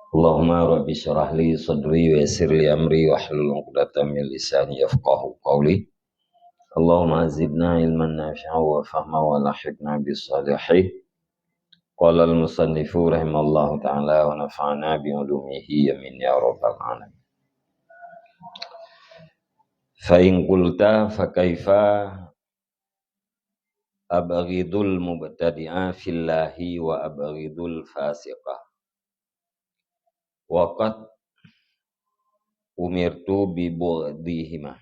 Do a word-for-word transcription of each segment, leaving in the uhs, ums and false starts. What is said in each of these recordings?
Allahumma rabbi syrah li sadri wa yassir li amri wahlul 'uqdatam min lisani yafqahu qawli. Allahumma zidna ilman nafi'a wa fahma wa lahiqna bis salihin. Qala al-musannifu rahimallahu ta'ala wa nafa'ana bi ulumihi, amin ya rabbal alamin. Fa in qulta fa kaifa abghidul mubtadi'a fillahi wa abghidul fasiqa? Wa qad umirtu bi bughdihima.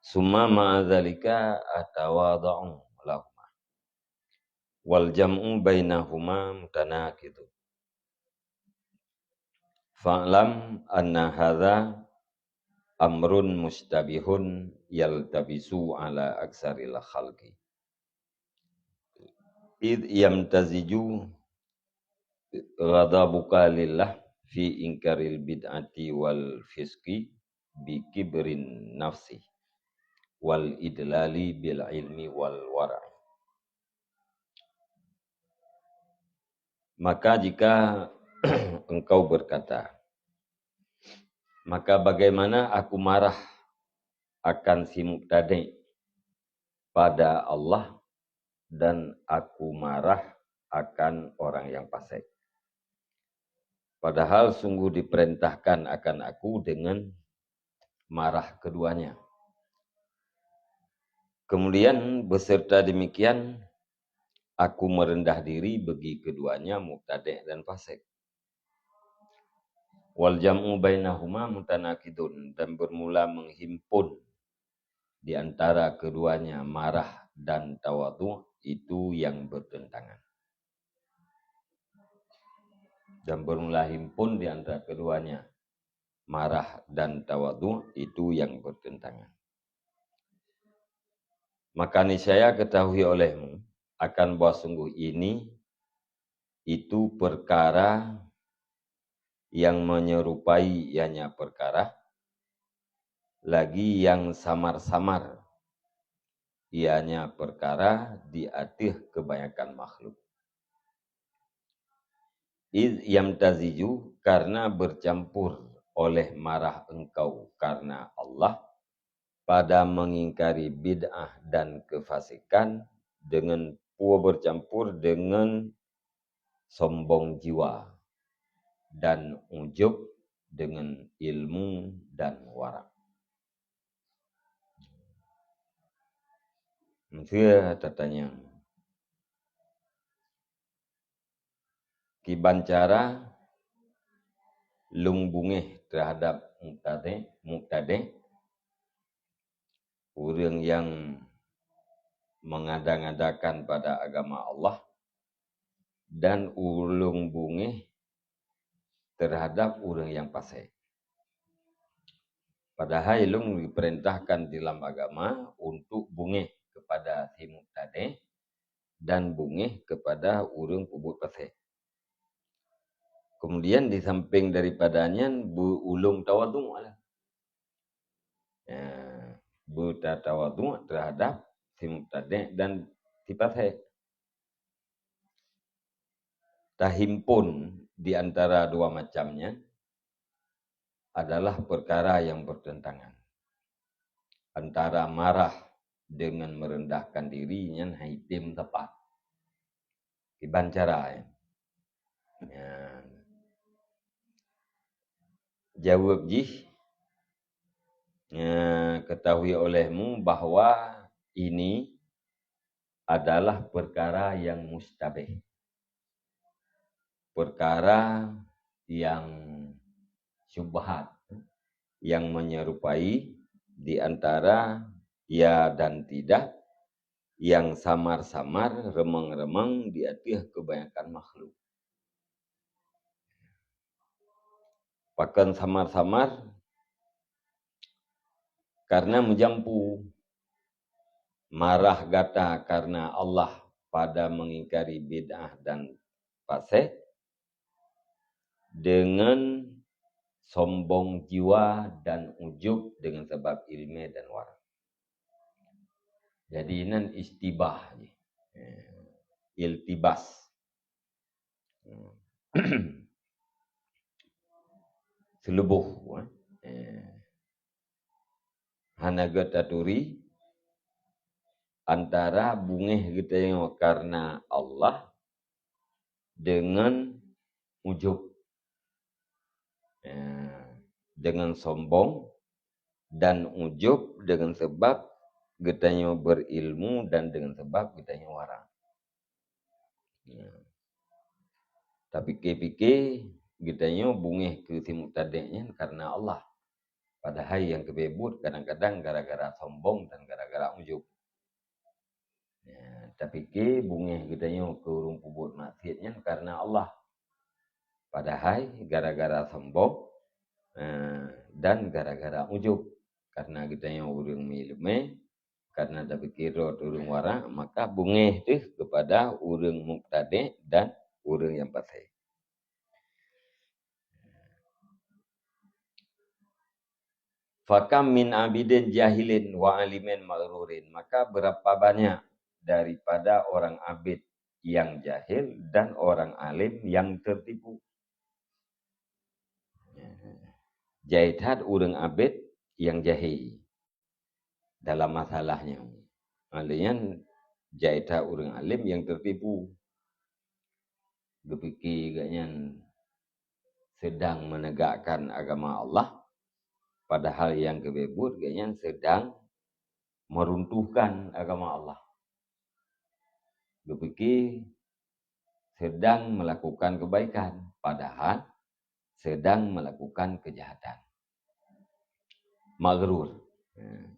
Summa ma'a dzalika atawadha'u lahuma. Wal jam'u bainahuma mutanaqidun. Fa'lam anna hadza amrun mustabihun yaltabisu ala aksaril khalqi. Id yamtaziju ghadabuka lillah fi inkaril bid'ati wal fisqi bi kibrin nafsi wal idlali bil ilmi wal wara'i. Maka jika engkau berkata, "Maka bagaimana aku marah akan si mubtadi' pada Allah dan aku marah akan orang yang fasik. Padahal sungguh diperintahkan akan aku dengan marah keduanya. Kemudian beserta demikian aku merendah diri bagi keduanya mubtadi' dan fasik." Wal jam'u bainahuma mutanaqidun, dan bermula menghimpun di antara keduanya marah dan tawadhu itu yang bertentangan. Dan bermula himpun di antara keduanya marah dan tawadhu itu yang bertentangan. Maka niscaya ketahui olehmu akan bahwa sungguh ini itu perkara yang menyerupai ianya perkara, lagi yang samar-samar ianya perkara di ateueh kebanyakan makhluk. Id yamtaziju, karena bercampur oleh marah engkau karena Allah, pada mengingkari bid'ah dan kefasikan, dengan pue bercampur dengan sombong jiwa dan ujub dengan ilmu dan wara'. Meuseu tatanyong, kiban cara lôn beungéh terhadap mubtadi', mubtadi', ureuëng yang mengada-ngadakan pada agama Allah, dan ulôn beungéh terhadap ureuëng yang fasik. Padahai lôn diperintahkan dalam agama untuk beungéh kepada si mubtadi' dan beungéh kepada ureuëng peubuet fasik. Kemudian di samping daripada nyan, beu ulôn tawadhu lah. Ya, beu tatawadhu terhadap si mubtadi' dan si fasik. Tahimpun di antara dua macam nyan adalah perkara yang bertentangan. Antara marah dengan merendahkan diri nyan hai tem tepat. Kiban cara, ya. Nyan. Jaweueb jih, ya, ketahui olehmu bahwa ini adalah perkara yang mustabih. Perkara yang syubhat, yang menyerupai di antara ya dan tidak, yang samar-samar, reumang-reumang di ateueh kebanyakan makhluk. Pakon samar-samar? Karena meujampu. Marah gata karena Allah pada mengingkari bid'ah dan fasik, dengan sombong jiwa dan ujub dengan sebab ilmu dan wara'. Jadi, nan istibah jih. Eh, iltibas. Hmm. seuleuboh, eh. Eh, hana geutaturi antara beungéh geutanyoe karena Allah deungon ujub. Eh, deungon sombong dan ujub deungon sabab geutanyoe beurilmu dan deungon sabab geutanyoe wara. Ya. Tapike-pike geutanyoe beungéh keu si mubtadi' nyan karena Allah. Padahai nyang geupeubuet kadang-kadang gara-gara sombong dan gara-gara ujub. Ya, tapike beungéh geutanyoe keu ureuëng peubuet maksiat nyan karena Allah. Padahai gara-gara sombong, eh, dan gara-gara ujub. Karena geutanyoe ureuëng meuileumé, karena tapike droe ureuëng wara, maka beungéh teuh kepada ureuëng mubtadi' dan ureuëng nyang fasik. Fakam min abidin jahilin wa alimin maghrurin. Maka berapa banyak daripada orang abid yang jahil dan orang alim yang tertipu. Jai that ureuëng abid nyang jahil dalam masalah nyoe. Lheueh nyan jai that ureuëng alim nyang tertipu. Geupike gobnyan sedang menegakkan agama Allah, padahal nyang geupeubuet gobnyan sedang meruntuhkan agama Allah. Geupike sedang melakukan kebaikan, padahal sedang melakukan kejahatan. Maghrur. Ya.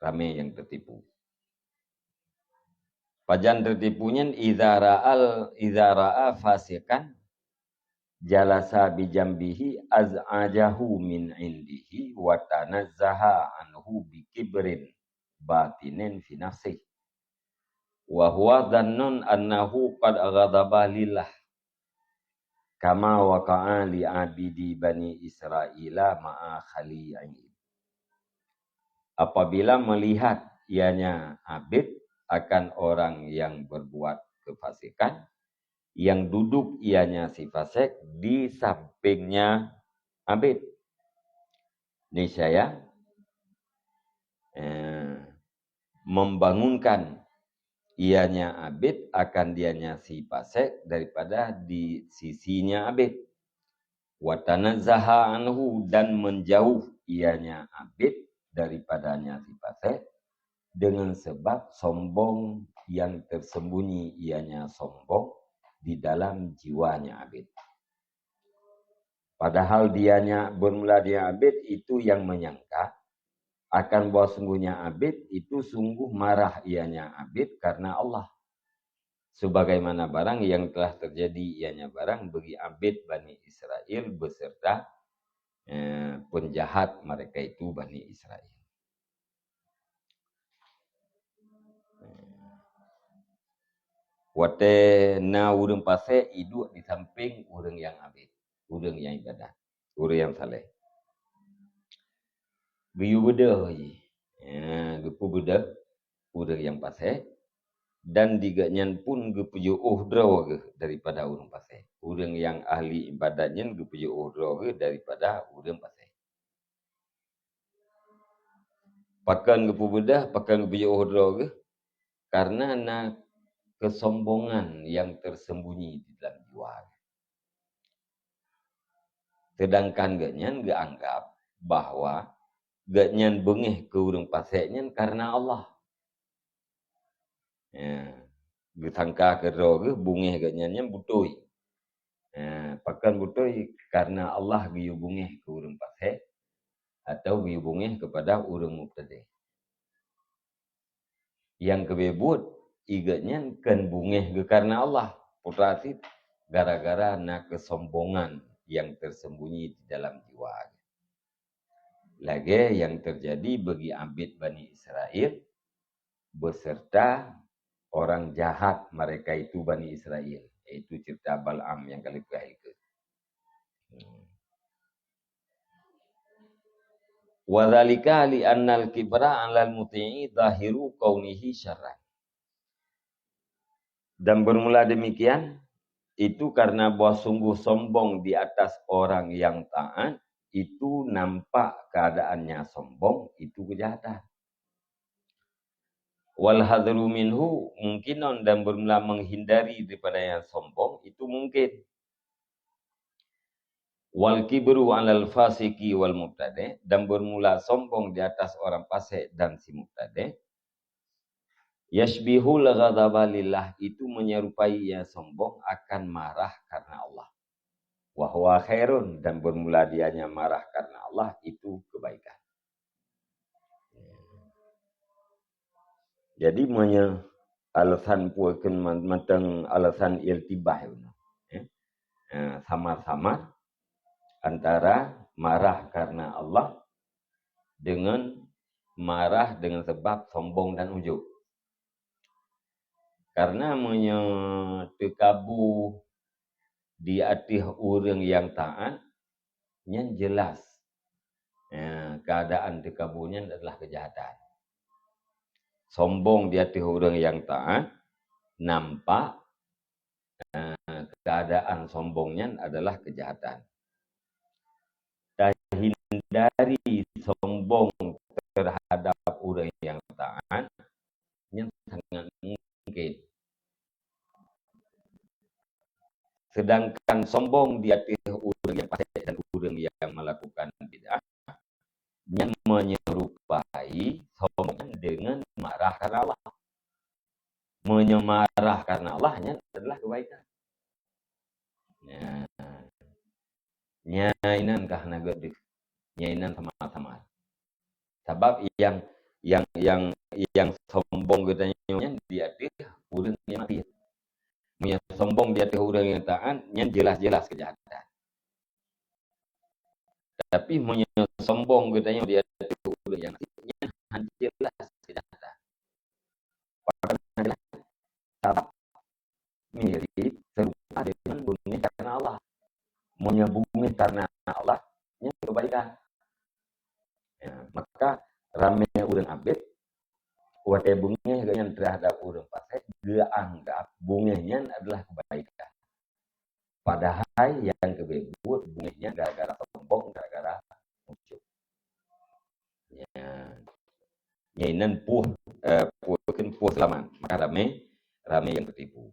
Ramé nyang tertipu. Pajan tertipu nyan, idza ra'al, idza ra'a fasiqan jalasa bijambihi az'ajahu min indihi wa tanazzaha anhu bikibrin batinin fi nafsihi. Wa huwa dhannun annahu qad ghadaba lillah, kama waqa'a li abidi Bani Israila ma'a khali'i. Apabila melihat ianya abid akan orang yang berbuat kefasikan, yang duduk ianya si fasik di sampingnya abid, niscaya, eh, membangunkan ianya abid akan dianya si fasik daripada di sisinya abid. Wa tanazzaha anhu, dan menjauh ianya abid daripadanya si fasik, dengan sebab sombong yang tersembunyi ianya sombong di dalam jiwanya abid. Padahal dianya, bermula dia abid itu yang menyangka akan bahwa sungguhnya abid itu sungguh marah ianya abid karena Allah. Sebagaimana barang yang telah terjadi ianya barang bagi abid Bani Israel beserta, eh, penjahat mereka itu Bani Israel. Watée na ureuëng fasik iduek di samping ureuëng nyang abid, ureuëng nyang ibadat, ureuëng nyang saleh. Geuyue beudôh jih. Ya, geupeubeudôh ureuëng nyang fasik, dan di gobnyan pun geupeujiôh droe geuh daripada ureuëng fasik. Ureuëng nyang ahli ibadat nyan geupeujiôh droe geuh daripada ureuëng fasik. Pakon geupeubeudôh, pakon geupeujiôh droe geuh? Karena na kesombongan yang tersembunyi di dalam jiwa geuh. Sedangkan gobnyan geuanggap bahwa gobnyan beungéh keu ureuëng fasik nyan karena Allah. Ya, geusangka keudroe geuh beungéh gobnyan nyan beutôi. Ya, pakon beutôi? Karena Allah geuyue beungéh keu ureuëng fasik atau geuyue beungéh kepada ureuëng mubtadi'. Nyang geupeubuet, i gobnyan kon beungéh geuh karena Allah, putra cit gara-gara na kesombongan yang tersembunyi di dalam jiwa. Lagée nyang terjadi bagi abid Bani Israel beserta orang jahat mereka itu Bani Israel, yaitu cerita Balaam nyang ka lheueh geupeugah ilée. Wa dzalika li annal kibra 'alal muti'i zahiru kaunihi syarran. Dan bermula demikian, itu karena bahwa sungguh sombong di atas orang yang taat, itu nampak keadaannya sombong, itu kejahatan. Wal hadru minhu, mungkinon dan bermula menghindari daripada yang sombong, itu mungkin. Wal kibru alal fasiki wal mubtadi, dan bermula sombong di atas orang fasik dan si mubtadi. Yashbihul ghadaba lillah, itu menyerupai yang sombong akan marah karena Allah. Wa huwa khairun, dan bermula dianya marah karena Allah, itu kebaikan. Jadi, meunyoe alasan peue kheun man-, mantong alasan iltibah, ya, eh, samar-samar antara marah karena Allah dengan marah dengan sebab sombong dan ujub. Karena meunyoe teukabu di ateueh ureuëng nyang taát, nyan jeulaih, eh, keuadaan teukabu nyan adalah keujahatan. Sombong di ateueh ureuëng nyang taát, nampak, eh, keuadaan sombong nyan adalah keujahatan. Tahindari sombong teuhadap ureuëng nyang taát, nyan sangat mungkin. Sedangkan sombong di ateueh ureuëng nyang fasik dan ureuëng nyang melakukan bid'ah, nyan menyerupai sombong nyan dengan marah karena Allah. Meunyoe marah karena Allah, nyan adalah kebaikan. Nyan, nyan inan ka hana gét deuh. Nyan inan sama-sama. Sabab nyang, nyang, nyang, nyang sombong geutanyoe nyan di ateueh ureuëng nyang maksiat. Meunyoe sombong di ateueh ureuëng nyang taát, nyan jeulaih-jeulaih keujahatan. Tapi meunyoe sombong geutanyoe di ateueh ureuëng nyang maksiat, nyan hana jeulaih keujahatan. Pakon hana jeulaih? Sabab mirip serupa dengan beungéh karena Allah. Meunyoe beungéh karena Allah, nyan kebaikan. Ya, maka ramé ureuëng abét, watée beungéh geuh nyan teuhadap ureuëng fasik, geuanggab beungéh nyan adalah kebaikan. Padahai nyang geubeuet beungéh nyan gara-gara sombong, gara-gara ujub. Nyan. Nyan inan poh, eh, poh, poh seulamat. Maka ramé, ramé nyang teutipu.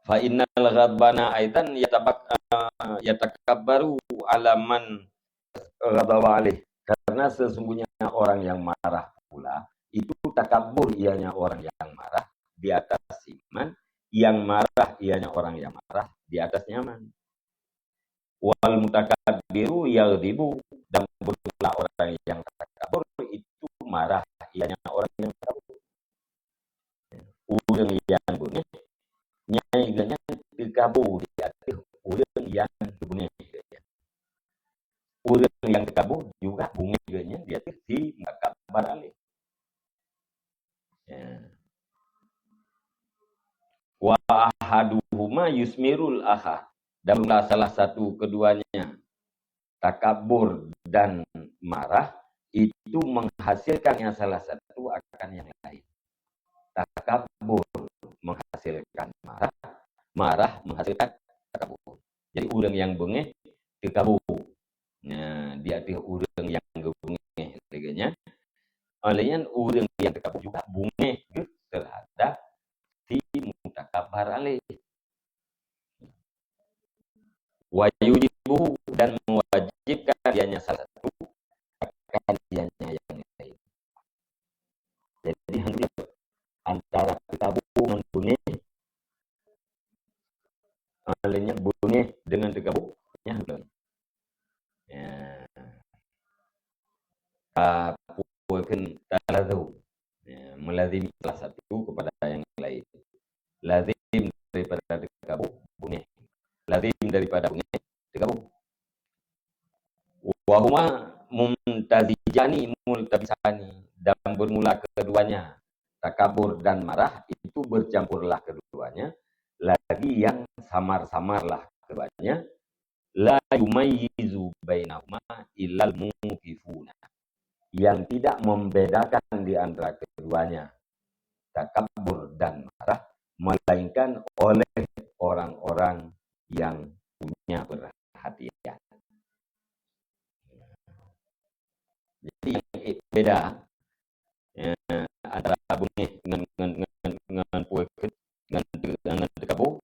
Fa innal ghadbana aidan yatabak-, eh, yatakabbaru ala man ghadaba alaih. Karena sesungguhnya orang yang marah pula, itu takabur ianya orang yang marah di atas si man, yang marah ianya orang yang marah di atas nyaman. Wal mutakabbiru yaghdibu, dan berulah orang yang takabur itu marah ianya orang yang takabur. Ureuëng nyang beungéh, nyan geuhnyan teukabu di ateueh ureuëng nyang teubeungéh geuhnyan. Ureuëng nyang teukabu juga beungéh geuhnyan di ateueh si mutakabbar alaih. Ya. Wa ahaduhuma yusmirul akha. Dan bila salah satu keduanya takabur dan marah, itu menghasilkan yang salah satu akan yang lain. Takabur menghasilkan marah, marah menghasilkan takabur. Jadi, ureuëng nyang beungéh teukabu. Nah, di ateueh ureuëng nyang geubeungéh lagée nyan. Oleh nyan, ureuëng nyang teukabu juga beungéh geuh teuhadap si mutakabbar alaih. Wa yujibuhu, dan mewajibkan dianya salah satu akan dianya yang lain. Jadi, hana antara teukabu ngon beungéh, hana beungéh dengan teukabu, nyan hana. Ya. Ka peue kheun talazum. Ya, melazim salah satu kepada yang lain. Lazim daripada teukabu, beungéh. Lazim daripada beungéh, teukabu. Wa huma mumtazijani multabisani, dan bermula keduanya, takabur dan marah, itu bercampurlah keduanya, lagi yang samar-samarlah keduanya, la yumayyizu bainahuma illal muqifuna. Yang tidak membedakan di antara keduanya, takabur dan marah, melainkan oleh orang-orang yang punya perhatian. beda, ya, antara beungéh ngon, ngon, ngon, ngon peue keu-, ngon teu-, ngon teukaboe,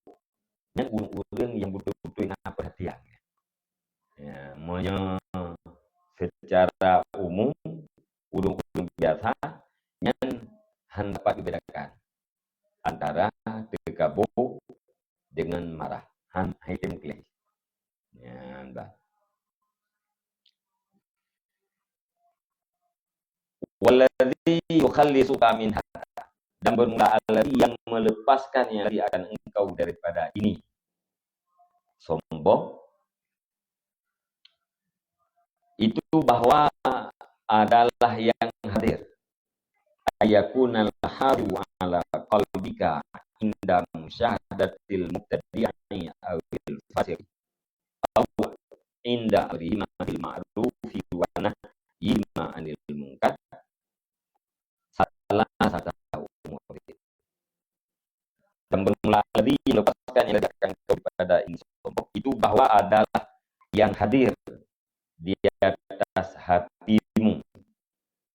nyan ureuëng-ureuëng nyang beutôi-beutôi na peurhatian. Ya, meunyoe seucara umum, ureuëng-ureuëng biasa, nyan hana dapat geubedakan antara teukaboe deungon marah. Han, hai tem kleng. Nyan bah. Wallazi yukhallisuka minha. Dan bermula alladzi yang melepaskan yang tadi akan engkau daripada ini. Sombong. Itu bahwa adalah yang hadir. Ayakunal hafizu ala qalbika inda musyahadatil mubtadi'i awil fasiq. Au inda amrihima bil ma'rufi wa nahyihima 'anil munkar. Salah satu umur. Dan bermula alladzi yang lepaskan yang diletakkan kepada ini sombong itu bahwa adalah yang hadir di atas hatimu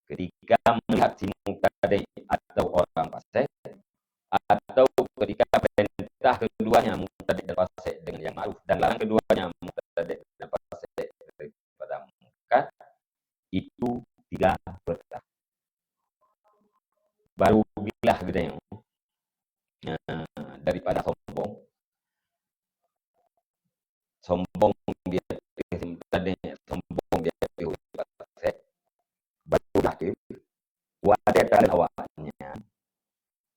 ketika melihat si mubtadi atau orang fasik, atau ketika perintah keduanya mubtadi dan fasik dengan yang ma'ruf dan larang keduanya mubtadi dan fasik daripada munkar, itu tiga perkara. Baru bilah geutanyoe, eh, daripada sombong. Sombong di ateueh mubtadi, sombong di ateueh fasik. Baru bilah tu, watée takalon awak nyan,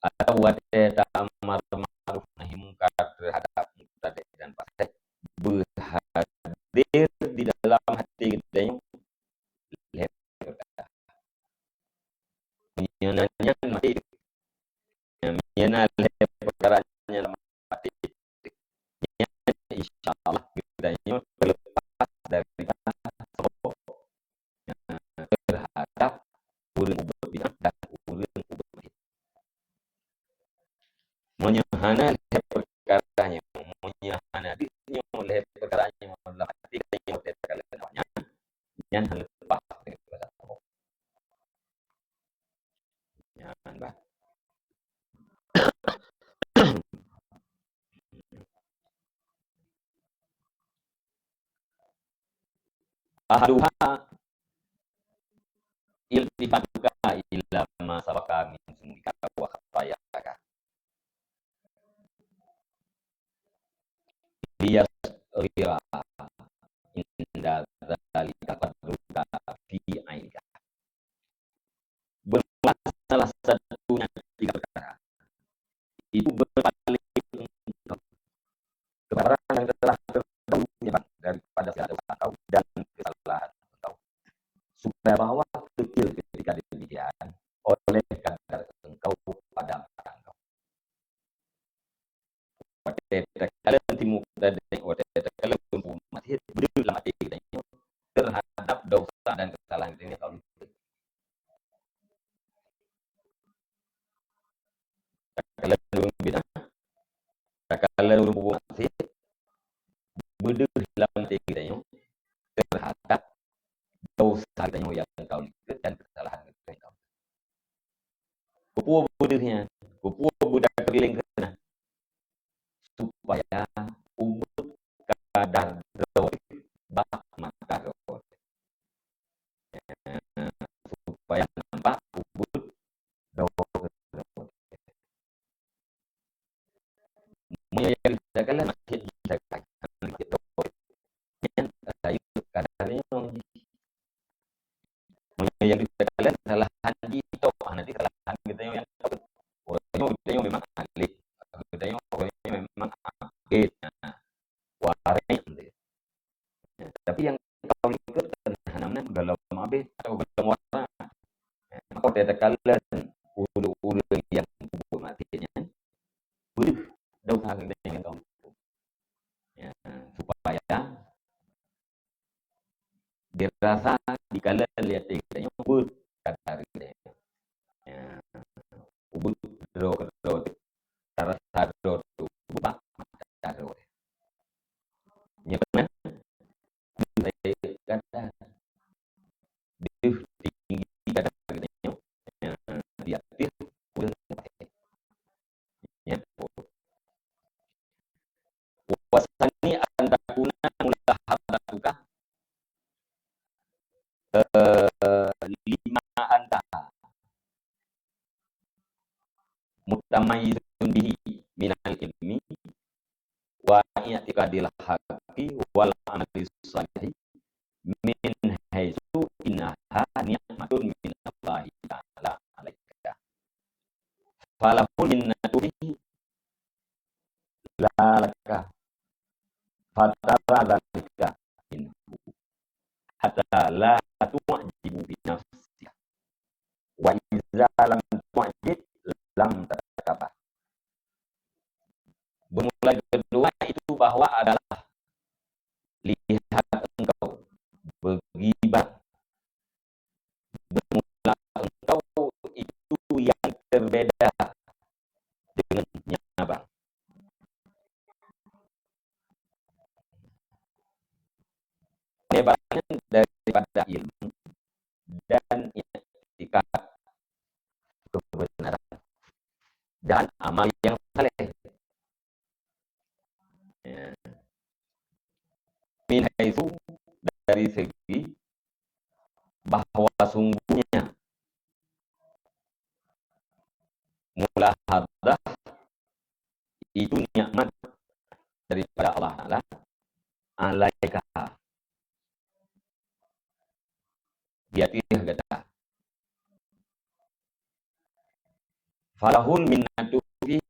atau watée taamar ma'ruf nahi mungkar terhadap mubtadi dan fasik, beuhadir di dalam hati geutanyoe lhée perkara. Meunyoe na nyan maté, meunyoe na lhée perkara nyan maté, nyan insya Allah geutanyoe terlepas daripada sombong terhadap ureuëng ubit bid'ah dan ureuëng ubit maté. Meunyoe hana lhée perkara nyoe, meunyoe hana deuh nyoe lhée perkara nyoe lam até geutanyoe watée takalon awak nyan, nyan hana leupah daripada Allah. Nyan bah. Ahaduha iltifatuka ila ma sabaka min zunubika wa khatayaka. Liyasghira inda dzalika qadruka fi ainika. Bermula salah satunya tiga perkara. Itu berpaling engkau kepada orang yang telah terdahulu menyembah daripada segala dosa engkau dan kesalahan engkau. Supaya bahwa kecil ketika demikian oleh kadar engkau pada mata engkau. Watée takalon timu tadi, watée takalon peumaséh, beudeuh lam até geutanyoe terhadap dosa dan kesalahan geutanyoe nyang ka lheueh. Takalon ureuëng bid'ah, takalon ureuëng peumaséh, beudeuh lam até geutanyoe terhadap dosa geutanyoe nyang ka lheueh dan kesalahan geutanyoe nyang ka lheueh. Keupeue beudeuh nyan? Keupeue beudeuh keuliléng keunan? Supaya ubit kadar droe bak mata droe. Supaya nampak ubit droe. Meunyoe nyang geusagai, maksud geusagai. Nyan rayeuk kadar nyoe. Meunyoe nyang geusagai kesalahan jih tok, hana jih kesalahan geutanyoe nyang tok. Ureuëng nyoe geutanyoe memang alim. Geutanyoe ureuëng nyoe memang alim. Waréh. Tapi nyang ka likot kan hana meunan, gohlom abéh atau gohlom wara. Maka watée takalon ureuëng-ureuëng nyang peubuet maksiat nyan, beudeuh dosa geutanyoe nyang ka likot. Ya, supaya dirasa dikalon lé até geutanyoe ubit kadar geutanyoe. Ya, ubit droe keudroe, tarasa droe teuh ubit bak mata droe. Nyoe keunan, deuh tinggi kadar, deuh tinggi kadar Wasani an takuna mulahadah tuka, eh, lima anta mutamayyizun bihi minal ilmi wa i'tiqadil haqqi wal amali shalihi min haitsu innaha ni'matun minallahi ta'ala alaika. Falahul minnatu fihi la laka. Fatara dzalika minhu hatta la tu'jibu bi nafsiha. Wa iza lam tu'jib lam tatakabbar. Bermula kedua itu bahwa adalah lihat engkau bergibah, bermula engkau itu yang terbeda dengan nyabar. Penyebaran daripada ilmu dan iktikad kebenaran dan amal yang saleh. Ya. Min haitsu, dari segi bahwa sungguhnya mulahadah itu nikmat daripada Allah Taala alaika, di ateueh gata. Falahul minnatu fi,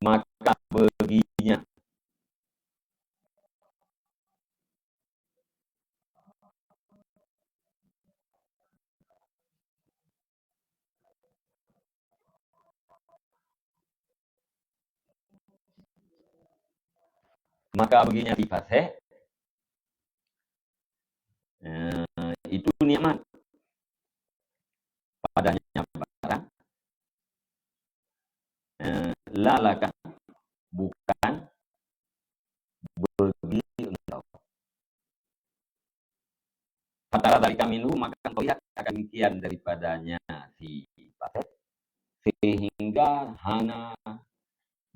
maka baginya. Maka baginya si fasik, eh, itu nikmat padanya barang, eh, la laka, bukan bagi engkau. Fatara dzalika minhu, maka engkau lihat akan demikian daripadanya si fasik, sehingga hana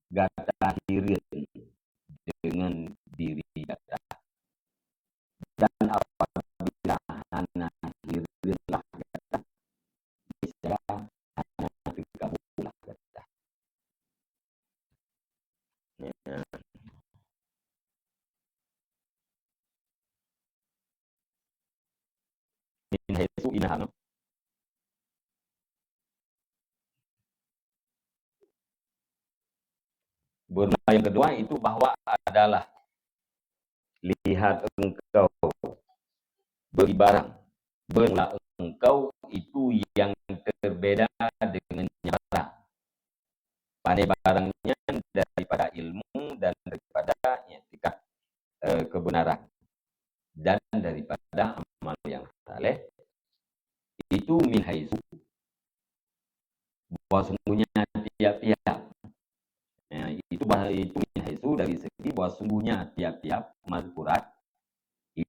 gata hireuen dengan diri gata. Dan apabila hana hireuen lah gata, niscaya hana teukabulah gata. Ya. Min haitsu innaha, no? Bermula yang kedua itu bahwa adalah lihat engkau bagi barang, bermula engkau itu yang terbeda dengan barang. Pandai barangnya daripada ilmu dan daripada iktikad, eh, kebenaran dan daripada amal yang saleh, itu min haitsu, bahwa sungguhnya tiap-tiap, ya, itu bah-, itu min haitsu dari segi bahwa sungguhnya tiap-tiap mazkurat,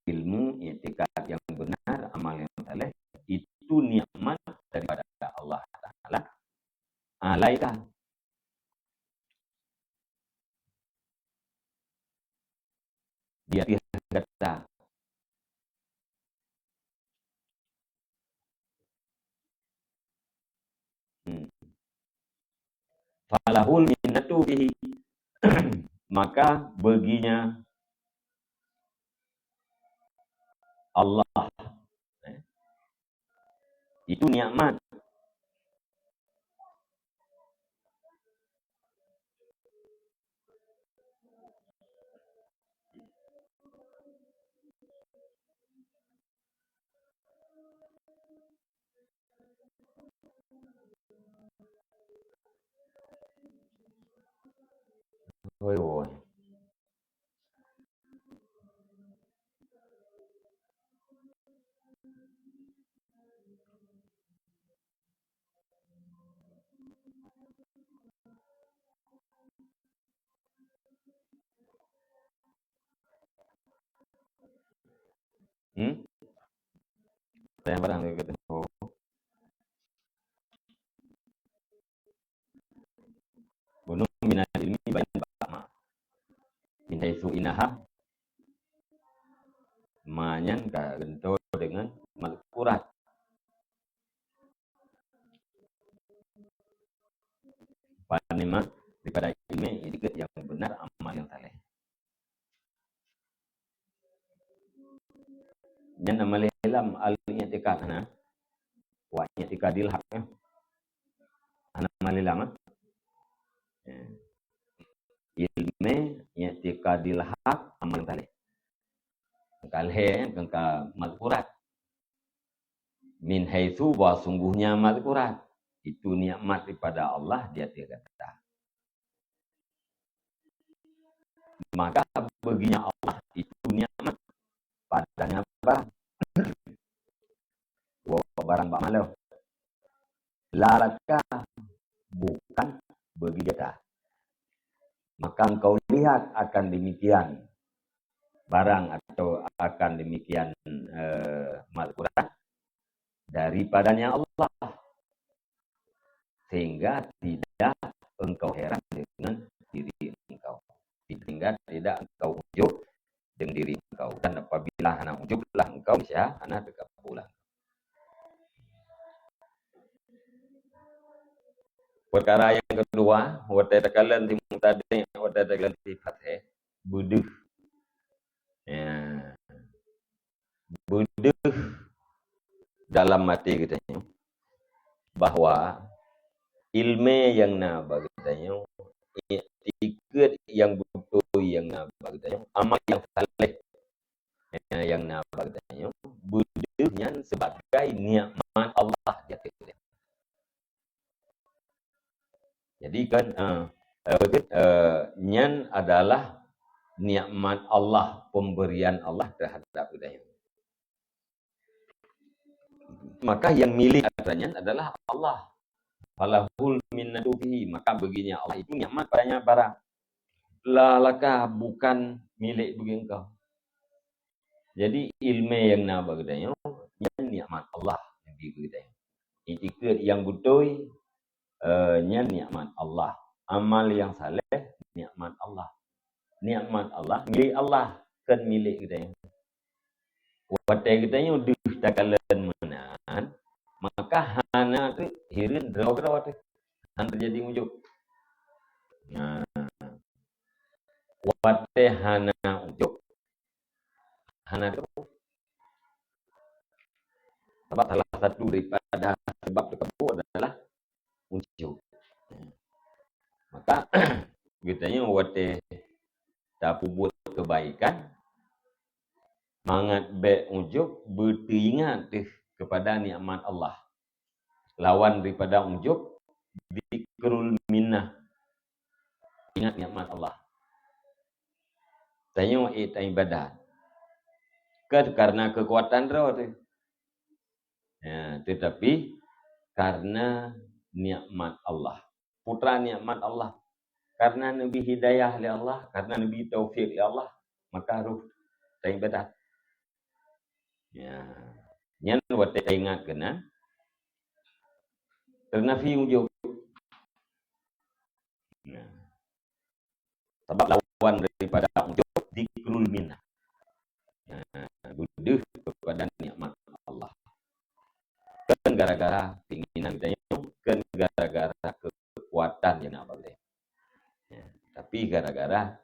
ilmu, iktikad yang benar, amal yang saleh, itu nikmat daripada Allah Taala alaika, di ateueh gata. Hmm. Falahul minnatu bihi, maka baginya Allah. Eh, itu nikmat. Hôi hôi. Hmm? Tanyong barang lagèe tu. Pane mat daripada ileumèe, iktikad nyang beunar, amal nyang saleh. Nyan na malèe lam al-i'tikad hana. Wa i'tikadil haq, eh. Hana malèe lam, eh. Ya. Ileumèe, i'tikadil haq, amal saleh. Ka lhèe, eh, ka mazkurat. Min haitsu, bahwa sungguhnya mazkurat. Itu nikmat daripada Allah di ateueh gata. Maka baginya Allah itu nikmat. Padanya apa? Dua barang bak malam. La laka, bukan bagi gata. Maka engkau lihat akan demikian barang atau akan demikian, eh, mazkurat daripadanya Allah, sehingga tidak engkau heran dengan diri engkau, sehingga tidak engkau ujub dengan diri engkau. Dan apabila hana ujub lah engkau, niscaya hana teukabul lah. Peukara nyang keudua, watèe takalon si mubtadi', watèe takalon si fathah, beudeuh. Ya. Beudeuh dalam até geutanyoe bahwa ileumèe nyang na bak geutanyoe, iktikad nyang beutôi nyang na bak geutanyoe, amal nyang saleh nyang na bak geutanyoe, beudeuh nyan sebagai nikmat Allah di ateueh geutanyoe. Jadi kan, eh, eh, apa tu? Eh, nyan adalah nikmat Allah, pemberian Allah terhadap geutanyoe. Maka yang milik atas nyan adalah Allah. Falahul minnatu fihi, maka baginya Allah itu nikmat padanya barang. La laka, bukan milik bagi engkau. Jadi, ileumèe nyang na bak geutanyoe, nyan nikmat Allah nyang dibri geutanyoe. Iktikad nyang beutôi, eh, nyan nikmat Allah. Amal nyang saleh, nikmat Allah. Nikmat Allah, milik Allah, kon milik geutanyoe. Watèe geutanyoe deuh takalon meunan, maka hana teuk hireuen droe-droe teuh. Hana teujadi ujub. Nah, watèe hana ujub, hana teukabul. Sabab salah satu daripada sebab teukabul adalah ujub. Maka, geutanyoe watèe tapeubuet keubaikan, mangat bèk ujub, beuteuingat teuh keupada nikmat Allah. Lawan daripada ujub, dzikrul minnah. Ingat nikmat Allah. Tanyoe ék taibadat. Kon karena keukuatan droe teuh. Ya, tetapi karena nikmat Allah. Putra nikmat Allah. Karena neubri hidayah lé Allah, karena neubri taufik lé Allah, maka harôh taibadat. Ya. Nyan watèe taingat keunan, teunafi ujub. Ya. Sabab lawan daripada ujub, dzikrul minnah. Nah, beudeuh keupada nikmat Allah. Kon gara-gara keinginan geutanyoe, kon gara-gara keukuatan nyang na bak geutanyoe. Ya, tapi gara-gara,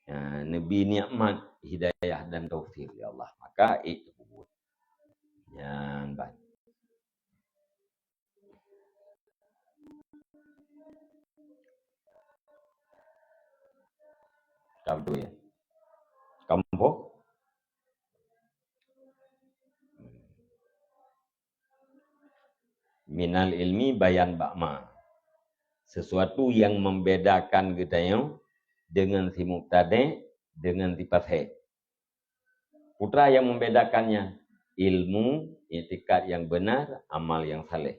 ya, neubri nikmat hidayah dan taufik lé Allah, maka ék tapeubuet. Nyan ban. Ka beutôi, ya? Ka muphom? Minal ilmi bayan bak ma. Sesuatu yang membedakan geutanyoe dengan si mubtadi', dengan si fathah. Peue nyang membedakannya? Ilmu, iktikad nyang beunar, amal nyang saleh.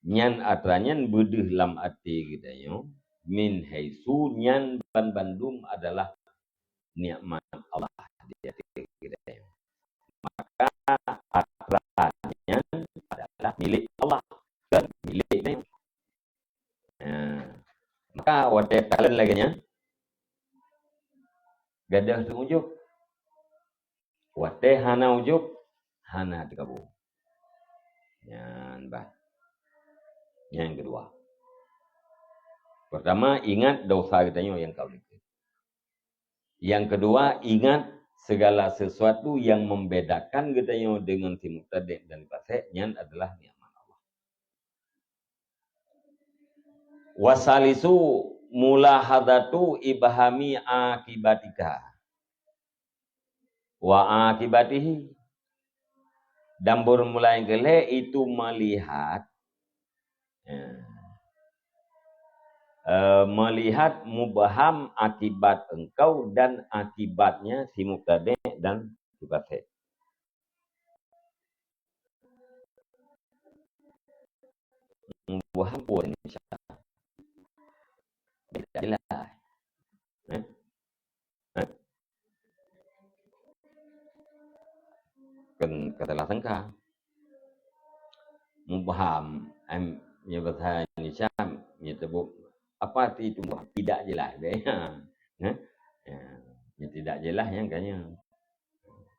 Nyan atra nyan beudeuh lam até geutanyoe, min haitsu nyan ban bandum adalah nikmat Allah di ateueh geutanyoe. Maka atra nyan adalah milék Allah, kon milék geutanyoe. Nah, maka watée takalon lagée nyan, gadôh teuujôb. Watée hana ujôb, hana teukabu. Nyan bah. Nyang keudua. Pertama, ingat dosa geutanyoe nyang ka likot. Yang kedua, ingat segala sesuatu yang membedakan geutanyoe dengan si mubtadi' dan fasik nyan adalah nikmat Allah. Wasalisu mulahadatu ibhami akibatika wa akibatihi. Dan beurmulai keulhèe itu melihat, ya, eh, melihat mubham akibat engkau dan akibatnya si mubtadi' dan si fasik. Mubham pun Indonesia. Tidak jelas. Eh? Eh? Kan kata lah sangka. Mubham, em, ya bahasa Indonesia, ya tebuk. Apa arti itu mubham? Tidak jelas deh. Eh? Ya, ya tidak jelas yang kanya.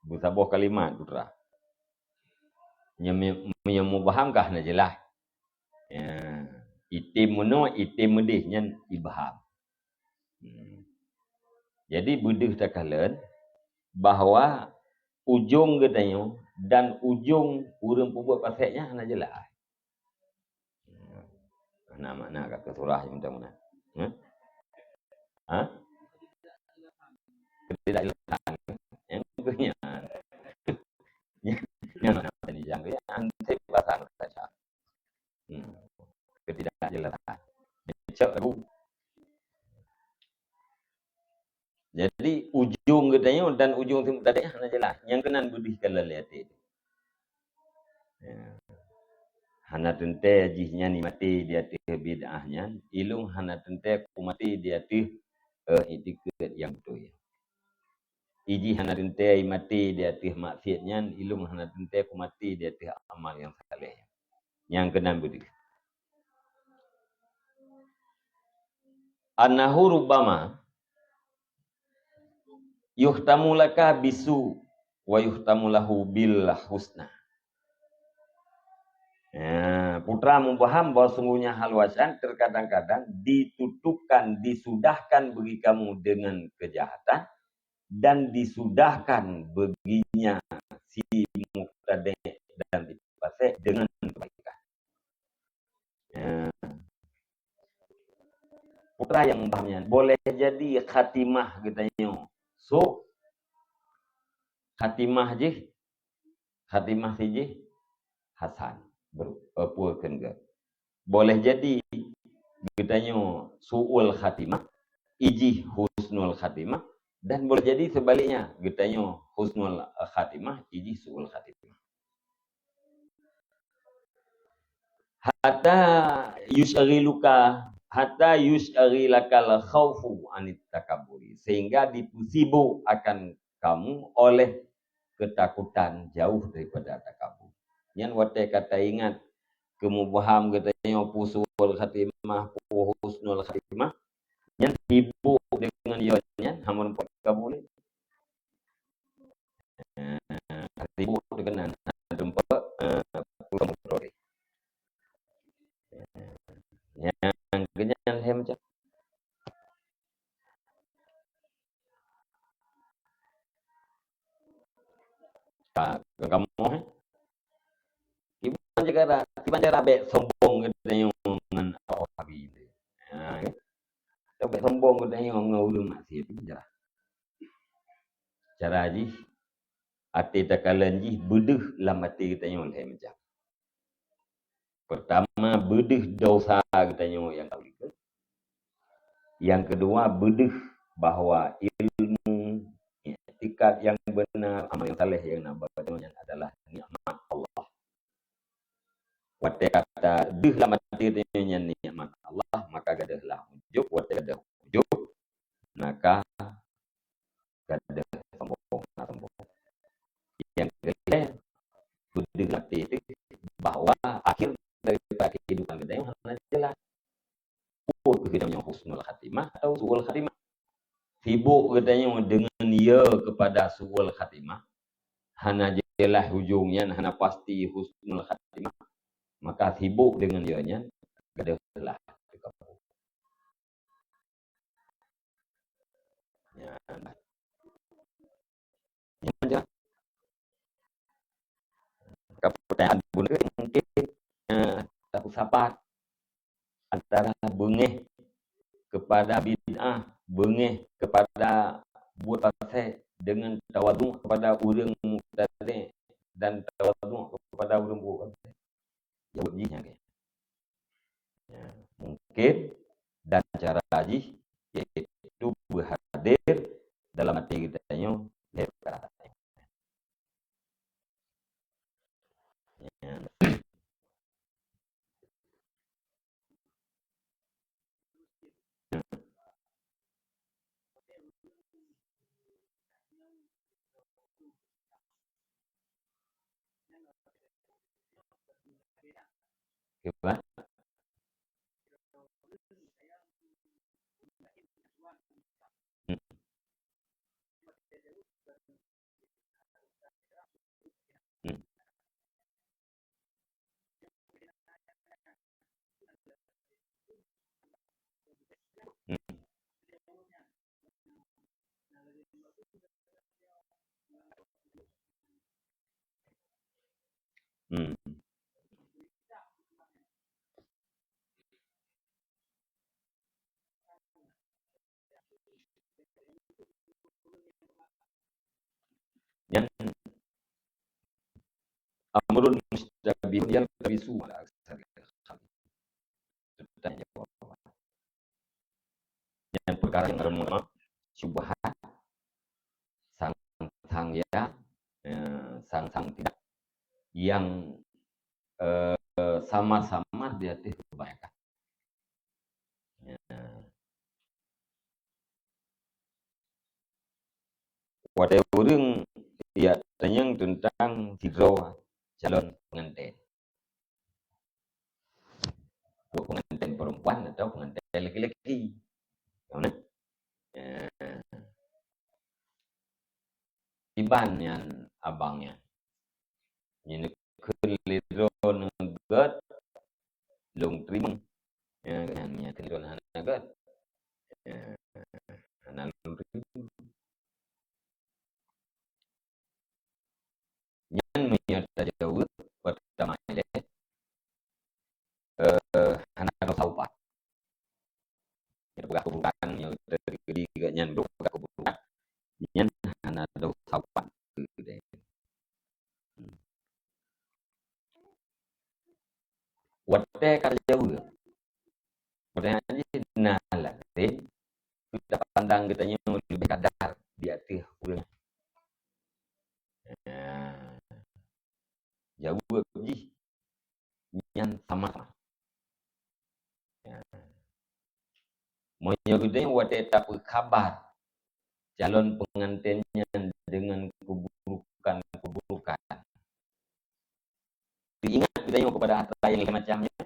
Beusaboh kalimat putra. Nyang mi-, nyang mubham ka hana jeulaih. Ya, item meunoe, item meudeh nyan ibham. Hmm. Jadi beudeuh takalon bahwa ujong geutanyoe dan ujong ureuëng peubuet pasék nyan hana jeulaih. Hana makna ka keu surah nyang meunan. Hah? Hah? Ketidakjelasan. Yang tu nyan. Nyan makna tadi yang tu, ya, ansép bahasa saja. Hmm. Ketidakjelasan. Cok lagu. Jadi, ujong geutanyoe dan ujong si mubtadi' hana jeulaih. Nyang keunan beudeuh ka lalé até. Ya. Hana teuntée jih nyan imaté di ateueh bid'ah nyan, ilong hana teuntée kumaté di ateueh, eh, iktikeuet nyang beutôi. Ijih hana teuntée imaté di ateueh maksiat nyan, ilong hana teuntée kumaté di ateueh amal nyang saleh. Nyang keunan beudeuh. Annahu rubbama yuhtamu laka bisu wa yuhtamu lahu bil husna. Ya, putra mubham bahwa sungguhnya hal wajan terkadang-kadang ditutupkan, disudahkan bagi kamu dengan kejahatan, dan disudahkan baginya si mubtadi' dan si fasik dengan kebaikan. Ya. Putra nyang mubham nyan, boleh jadi khatimah geutanyoe su', khatimah jih, khatimah si jih hasan, ber-, eh, peue kheun geuh. Boleh jadi geutanyoe su'ul khatimah, ijih husnul khatimah, dan boleh jadi sebaliknya, geutanyoe husnul khatimah, ijih su'ul khatimah. Hatta yusyaghiluka, hatta yusyaghilakalal khaufu anit takabburi, sehingga dipeusibuk akan kamu oleh ketakutan jauh daripada takabur. Nyan watée ka taingat keu mubham geutanyoe peue su'ul khatimah, peue husnul khatimah, nyan sibuk deungon yo nyan, hana meurumpok takabur lé. Eh, sibuk deungon nyan, hana meurumpok, eh, peue lé. Nyang keu nyan lhée macam. Ka, ka kamoe, eh? Kiban cara, kiban cara bék sombong geutanyoe ngon awak Nabi. Ha, kan? Bék sombong geutanyoe ngon ureuëng maksiat, kiban cara. Cara jih, até takalon jih beudeuh lam até geutanyoe lhée macam. Pertama, beudeuh dosa geutanyoe nyang ka likot. Yang kedua, beudeuh bahwa ilmu, iktikad nyang beuna, amal nyang saleh nyang na bak geutanyoe nyan adalah nikmat Allah. Watée ka tadeuh lam até geutanyoe nyan nikmat Allah, maka gadôhlah ujub, watée gadôh ujub, maka gadôh sombong, hana sombong. Nyang keulhée, beudeuh lam até teuh bahwa akhir daripada kehidupan geutanyoe hana jeulaih. Peue keuh geutanyoe husnul khatimah atau su'ul khatimah? Sibuk geutanyoe deungon yo keupada su'ul khatimah, hana jeulaih ujong nyan, hana pasti husnul khatimah, maka sibuk deungon yo nyan gadôhlah. filsafat, antara beungéh kepada bid'ah, beungéh kepada buet fasek, dengan tawadhu kepada ureuëng mubtadi' dan tawadhu kepada ureuëng buet fasek. Jaweueb jih nyan keuh. Ya, mungkin dan cara jih yaitu beuhadir dalam até geutanyoe lhée peurasaan. Ya. Kiban? Hmm. Hmm. Hmm. Hmm. Nyan amrun mustabihun yaltabisu ala aksaril khalqi. Nyan peukara nyang reumeung syubhat, sang-sang ya, eh, sang-sang tidak, yang, eh, samar-samar di ateueh kebanyakan. Ya. Watée ureuëng jak tanyong teuntang sidroe calon peunganten. Peunganten perempuan atau peunganten laki-laki. Kamu nah? Ya. Kiban nyan abang nyan. Nyan kheun lé droeneuh gét, lôn teurimong. Ya, nyan, nyan kheun droeneuh hana gét. Ya, hana lôn teurimong. Nyan meunyoe tajaweueb peurtama ilée, eh, hana desya upat. Nyan peugah keuburukan, nyoe teukeudi geuh nyan peugah keuburukan, nyan hana desya upat keu geutanyoe. Hmm. Watée ka jaweueb, watée nyan jih na lazem tapandang geutanyoe leubeh kadar di ateueh ureuëng. Nah, jaweueb jih nyan sama-sama. Ya. Meunyoe geutanyoe watée tapeukhabar calon peunganten nyan deungon keuburukan-keuburukan, teuingat geutanyoe keupada atra nyang macam nyan,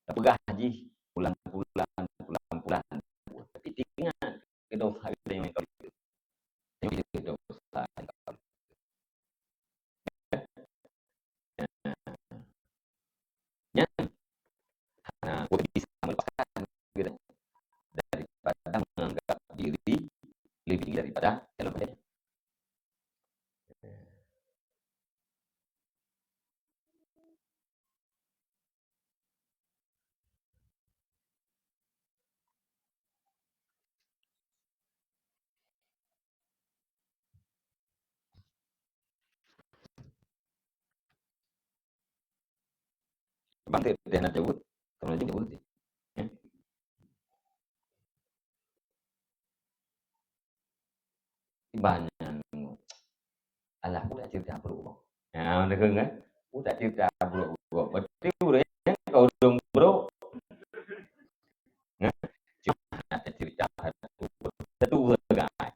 tapeugah jih pulan-pulan, pulan-pulan. Tapi teuingat keu desya geutanyoe nyang ka Nyan, hana kuat bisa melepaskan daripada menganggap diri lebih tinggi daripada calon lain. Bang, teuh, teuh na jaweueb, kamoe laju jaweueb teuh. Ya. Iban nyan, alah, peue dak cerita brok gob. Ha, deungoe kan? Peue dak cerita brok gob. Berarti ureuëng nyan ka ureuëng brok. Nah, cuma ada cerita satu, satu ureuëng kan.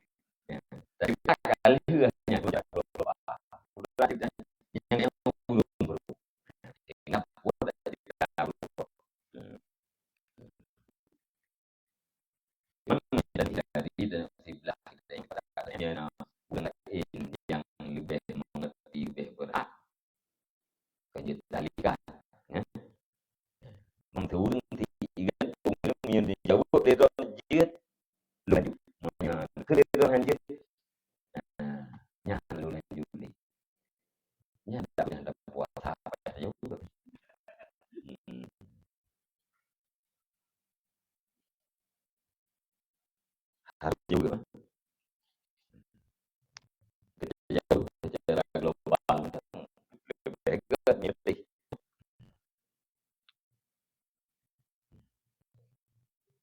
Ya. Tapi tak kali hanya tu jatuh. Udah cerita yang ureuëng brok. Ingat, peue dak cerita brok gob. Hmm. Dan dari dan siblah kita yang pada katanya na ureuëng laén nyang leubeh mengerti, leubeh beurat. Ka jeuet talikan, ya. Mantong ureuëng ti igan ureuëng nyang jaweueb lé droe jeuet laju. Meunyoe keu lé droe hanjeuet, nah, nyan lôn lanjut lé. Nyan dak payah tapuasa, payah jaweueb. Hmm. harus jaweueb. Kita jauh secara global, leubeh gét nyoe.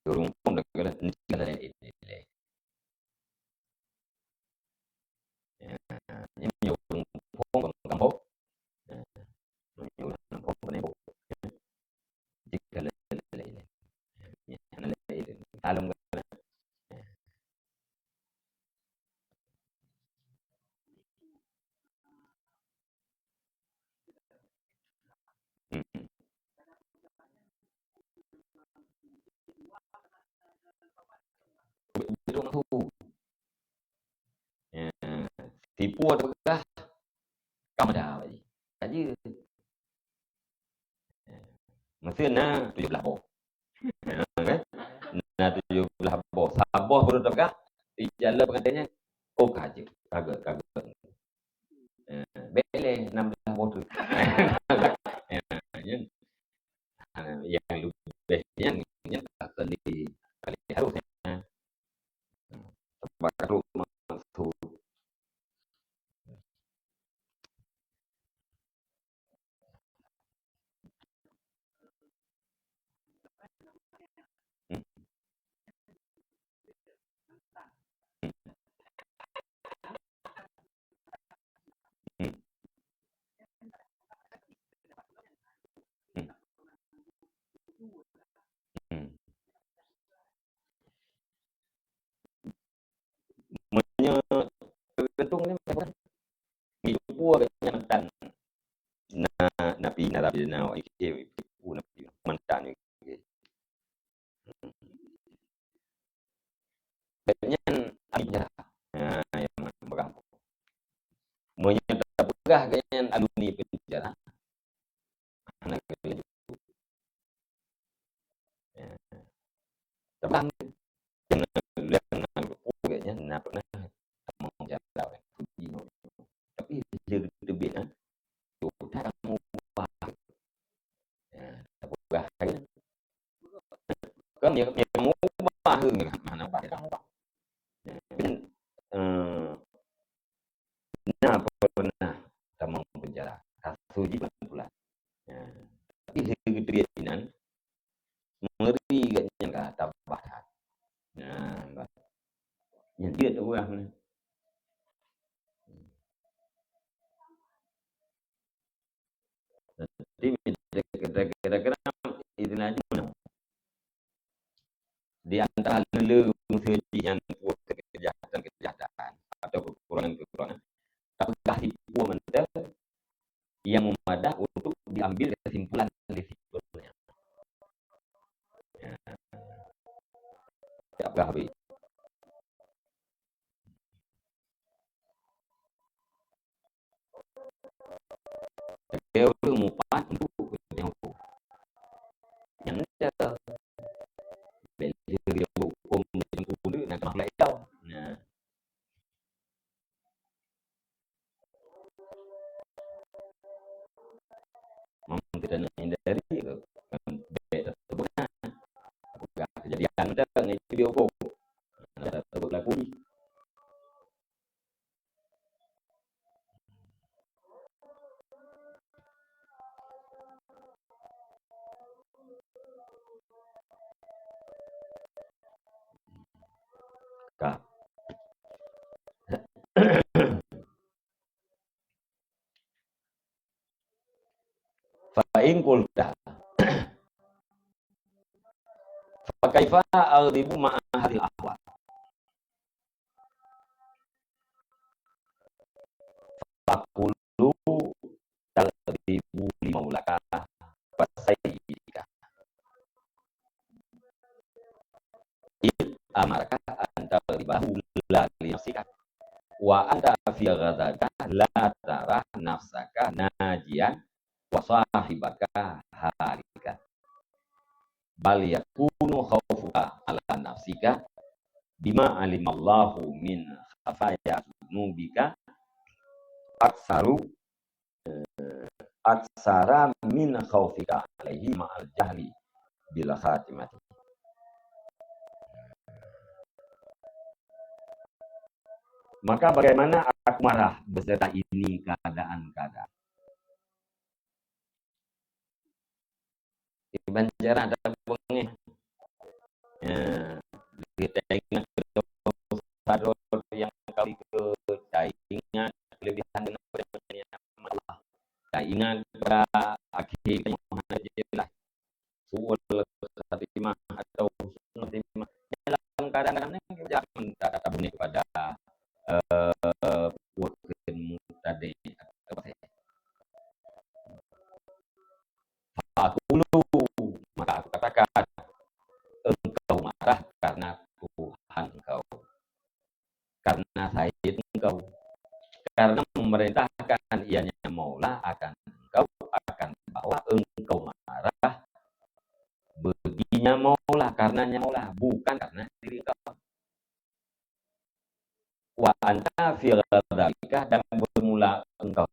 Ureuëng muphom dak keulah nilai-nilai. Ya, nyoe ureuëng muphom kamoe. Ya, nyoe ureuëng muphom kamoe. Jika lain-lain. Ya, lain-lain. Dalam keulah. Ya. Hmm. Beudoh meusu. Ya, sipue teupeugah, ka meuda, Pak Ji. Ka jeuet. Ya. Meuseu na tujoh blaih boh. Ya, kan? Na tujoh blaih boh. Saboh beudoh teupeugah, ija lé peunganté nyan, oh, ka jeuet. Ka gét, ka gét. Ya, bèk lé nam blaih boh tu. Ya, nyan. Ha, nyang leubeh nyan, nyan ka kali, kali harus, ya. Sabab ka trok maksud. Hmm. Hmm. Hmm. Hmm. Meunyoe teugantung nyan, meunyoe peue geuh nyan mantan. Na, napi, na, tapi na, oke, peue napi, mantan, oke. Gobnyan ahli penjara. Nah, nyang peugah. Meunyoe tapeugah gobnyan alumni penjara, hana geulaju. Ya. Tapi nyang na geupeugah gobnyan na pernah tamong penjara, uji nyoe. Tapi lé geuteubiet, ha? Tuhan mubah. Ya, tapeugah lagèe nyan. Kan nyang, nyang mubah, hana bah nyang mubah. Ya, kan, eh, na pernah tamong penjara, kasus jih bulan-bulan. Ya, tapi lé geuteubiet inan, meuri gobnyan ka tabah that. Nah, bah. Nyan jeuet ureueng. Jadi, kira-kira itu nanti di antara lé-lé manusia jih nyang peubuet kejahatan-kejahatan atau kekurangan-kekurangan, tapi kasih pun mentah yang memadai untuk diambil kesimpulan dari situnya. Ya. Tak habis. Lagèe ureueng mupat untuk nyang huköm. Nyang enda. Bèk lé huköm nyang huköm na keumah lagèe nyoe. Nah. Meunyoe geutanyoe hindari, bèk tateupeue na. Peugah keujadian mantong ngon video ko. Hana tateupeue peulaku jih. Ka. Fa in qulta, fa kaifa aghdibu ma'a hadhil ahwal? Faqulu taghdibu li maulaka wa sayyidika. Id amaraka an taghdibahu la li nafsika. Wa anta fi ghadabika la tara nafsaka najiyan wa sahibaka halika. Bal yakunu khaufuka ala nafsika bima alimallahu min khafaya dzunubika aktsaru, eh, aktsara min khaufika alaihi ma'al jahli bil khatimati. Maka bagaimana aku marah beserta ini keadaan-keadaan. Iban cara tabungeh. Ya, kita ingat dosa nyang kali ke, kita ingat kelebihan dan Allah. Kita ingat pada akhir kita yang hana jelas. Su'ul khatimah atau husnul khatimah. Dalam keadaan-keadaan ni, kita jangan minta tabungeh kepada, eh, bukan mubtadi' atau Fa'aqulu, maka aku katakan, engkau marah karena Tuhan engkau, karena sayyid engkau, karena memerintahkan ianya maula akan engkau, akan bahwa engkau marah baginya maula, karenanya maula, bukan karena diri engkau. Wa anta fi ghadabika, dan bermula engkau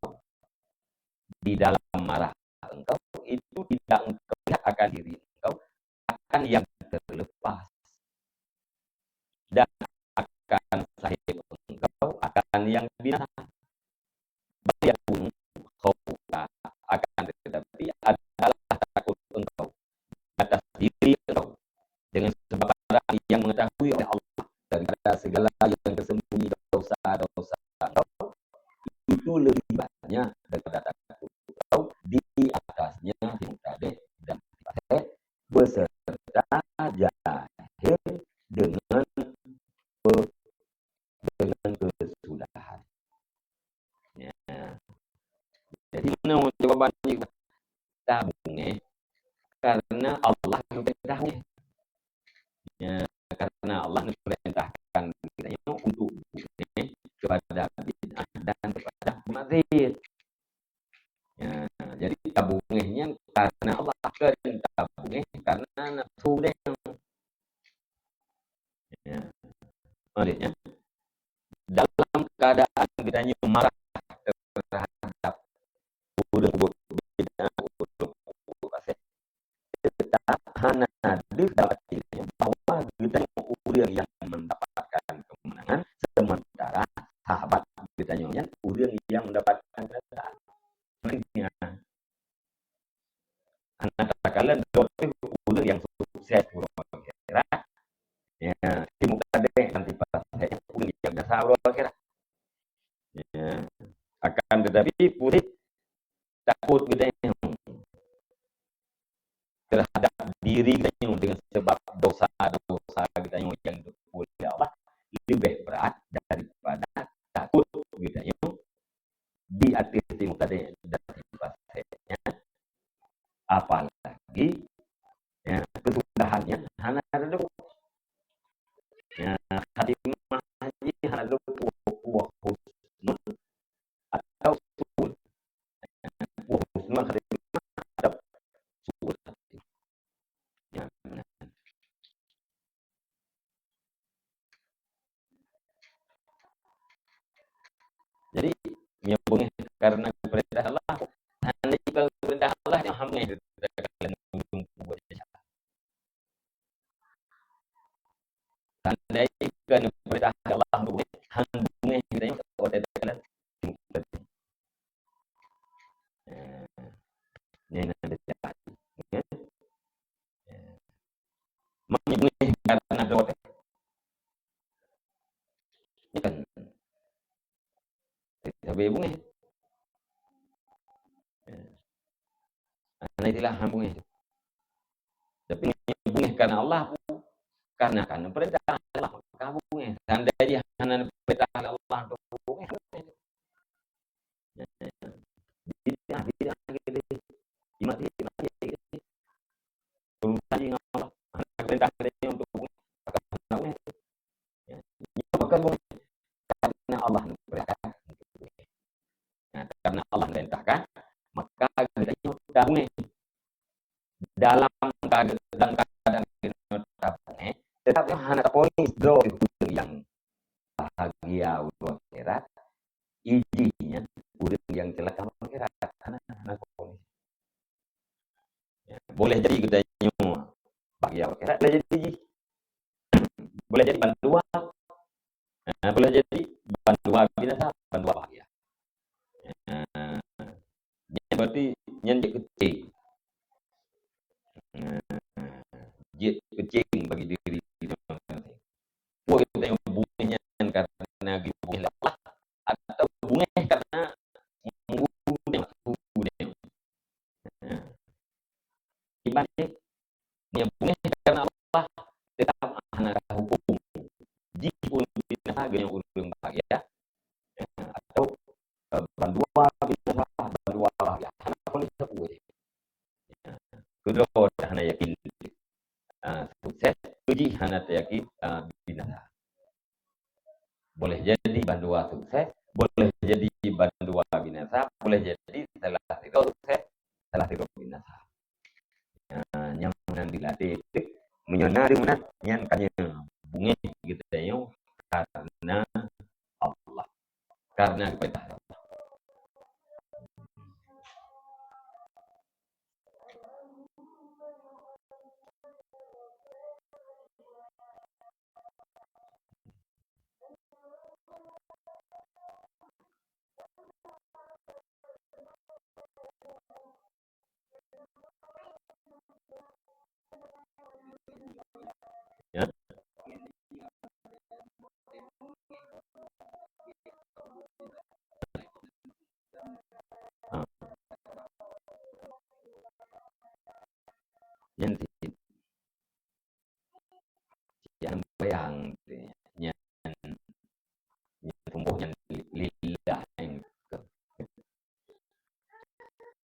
di dalam marah engkau, itu tidak engkau lihat akan diri engkau, akan yang terlepas, dan akan sahib engkau, akan yang binasa. Bal yakunu khaufuka, akan tetapi adalah takut engkau atas diri engkau, dengan sebab barang yang mengetahui oleh Allah daripada segala yang tersembunyi dosa-dosa engkau, itu lebih banyak daripada takut engkau di atasnya, di mubtadi' dan di fa'il, beserta jahil dengan pe-, dengan kesudahan. Ya. Jadi, mana jawaban ni? Tabungeh karena Allah geupeurintah bungeh. Ya, karena Allah geupeurintahkan geutanyoe untuk bungeh kepada bid'ah dan kepada maksiat. Ya, jadi tabungeh nyan karena Allah, bukan tabungeh karena nafsu geutanyoe. Ya. Maksudnya, dalam keadaan geutanyoe marah terhadap ureueng peubuet bid'ah, ureueng peubuet fasik, tetap hana deuh dalam até geutanyoe bahwa geutanyoe ureueng nyang mendapatkan kemenangan, sementara sahabat geutanyoe nyan ureueng nyang mendapatkan kemenangan. Hana takalon droe teuh ureueng nyang sukses uroe akhirat. Ya, si mubtadi' dan si fasik ureueng nyang biasa uroe akhirat. Ya, akan tetapi, peue takut geutanyoe terhadap diri geutanyoe dengan sebab dosa-dosa geutanyoe nyang geupeubuet lé Allah leubeh brat daripada takut geutanyoe di ateueh si mubtadi' dan si fasik nyan, apalagi, ya, kesudahannya hana teuleupah. Ya, khatimah jih hana teuleupah, wa husnul atau su'ul. Ya, wa husnul khatimah atau su'ul khatimah. Ya, benar. Jadi, meunyoe beungéh karena peurintah Allah, seandai jih kon peurintah Allah, nyoe han beungéh. Seandai jih kon peurintah Allah, han beungéh, han beungéh geutanyoe, watée teukalon. Nyan, nyan, nyan. Meunyoe beungéh karena droe teuh. Nyan kan. Sabe beungéh. Hana istilah han beungéh. Tapi meunyoe beungéh karena Allah, karena kan peurintah Allah, ka beungéh. Seandai jih hana peurintah Allah, beungéh. Bid'ah, bid'ah gitu. Iman sihir, iman sihir gitu. Urusan jih ngon Allah. Hana peurintah geutanyoe untuk bunuh. Maka hana bunuh. Ya. Nyoe bukan bunuh. Karena Allah memerintahkan. Nah, karena Allah memerintahkan, maka geutanyoe tabunuh. Dalam keadaan, dalam keadaan geutanyoe tabunuh, tetap hana taponis droe ureueng nyang bahagia uroe akhirat, ijih nyan ureueng nyang ceulaka uroe akhirat. Hana, hana taponis. Ya, boleh jadi geutanyoe bahagia uroe akhirat, boleh jadi jih. Boleh jadi bandua. Ha, Nah, boleh jadi bandua binasa, bandua bahagia. Nah, nyan berarti nyan jeuet keucing. Nah, jeuet keucing bagi diri kita masing-masing. Peue geutanyoe beungéh nyan karena geubri lé Allah, atau beungéh karena meungguru tanyoe, meungguru tanyoe. Nah, iban jih, meunyoe beungéh karena Allah, teutap hana ada huköm. Jih pun binasa, geutanyoe ureuëng bahagia. Nah, atau, eh, bandua binasa, bandua bahagia. Hana kon sapeue. Ya, keudroe dah hana yakin. Ah, sukses, jih hana tayakin, ah, binasa. Boleh jadi bandua sukses, boleh jadi bandua binasa, boleh jadi salah sidroe sukses, salah sidroe binasa. Ah, nyang meunan dilatih, meunyoe na di meunan, nyan ka nyan beungéh geutanyoe karena Allah. Karena perintah Allah. Ya. Ah. Nyan cit. Cit nyang bayang nyan, nyan tumboh nyan li-, lillah nyan.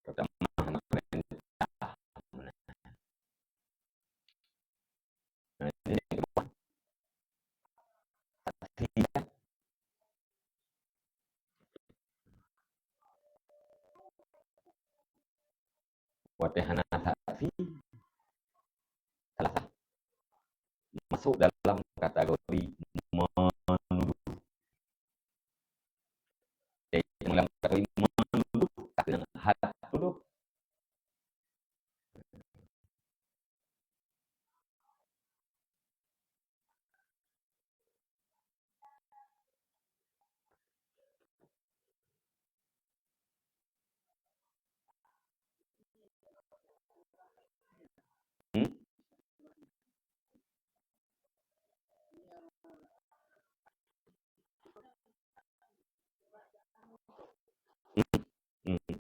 Pertama, hana peurintah. Nah, ini saksi. Watée hana saksi, salah sah. Masuk dalam kategori menuduh. Jadi, dalam kategori menuduh, ka keuneuk hana tuduh. Hmm? Hmm. Hmm.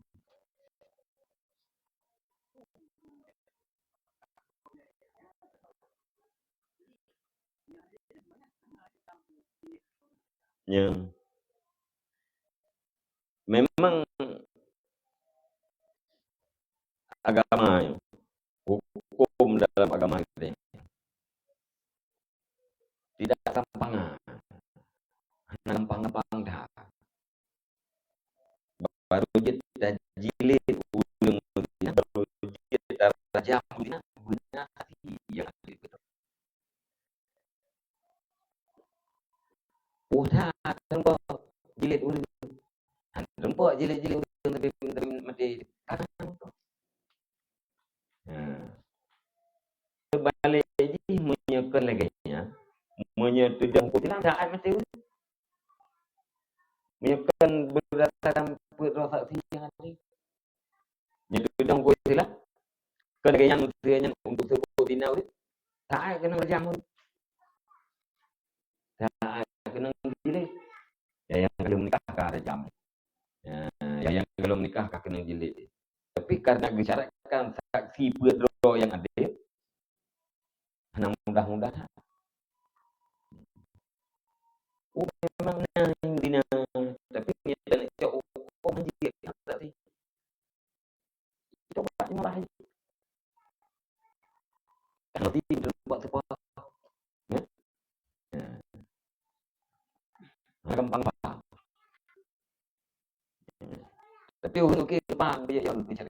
Ya. Memang agama, hukum dalam agama kita tidak gampang, hana gampang-gampang that. Baru jeuet tajilid ureuëng beuzina, baru jeuet tarajam beuzina, beuna hati nyang adil beutôi. Usaha teurimong jilid ureuëng. Hana teurimong jilid-jilid ureuëng tapi, tapi maté. Kadang Ha. Teubalek jih meunyoe kon lagée nyan, meunyoe tudong huköm Islam, taát maté ureuëng. Meunyoe kon beurdasarkan peuet droe saksi nyang adé. Meunyoe tudong huköm Islam, kon lagée nyan, meunyoe nyan untuk seubut zina ureuëng, taát keuneuk rajam ureuëng. Taát keuneuk jilid. Ya, nyang ka lheueh meunikah ka rajam. Ya, ya, nyang ka lheueh meunikah ka keuneuk jilid. Tapi karena geusyaratkan saksi peuet droe nyang adé, hana mudah-mudah that. Oh, memang na zina, tapi nyang ka cok huköm jih saksi. Coba marah. Nanti buat sepa. Ya? Ya. Hana gampang paham. Tapi ulôn oke paham, dia yang bicara.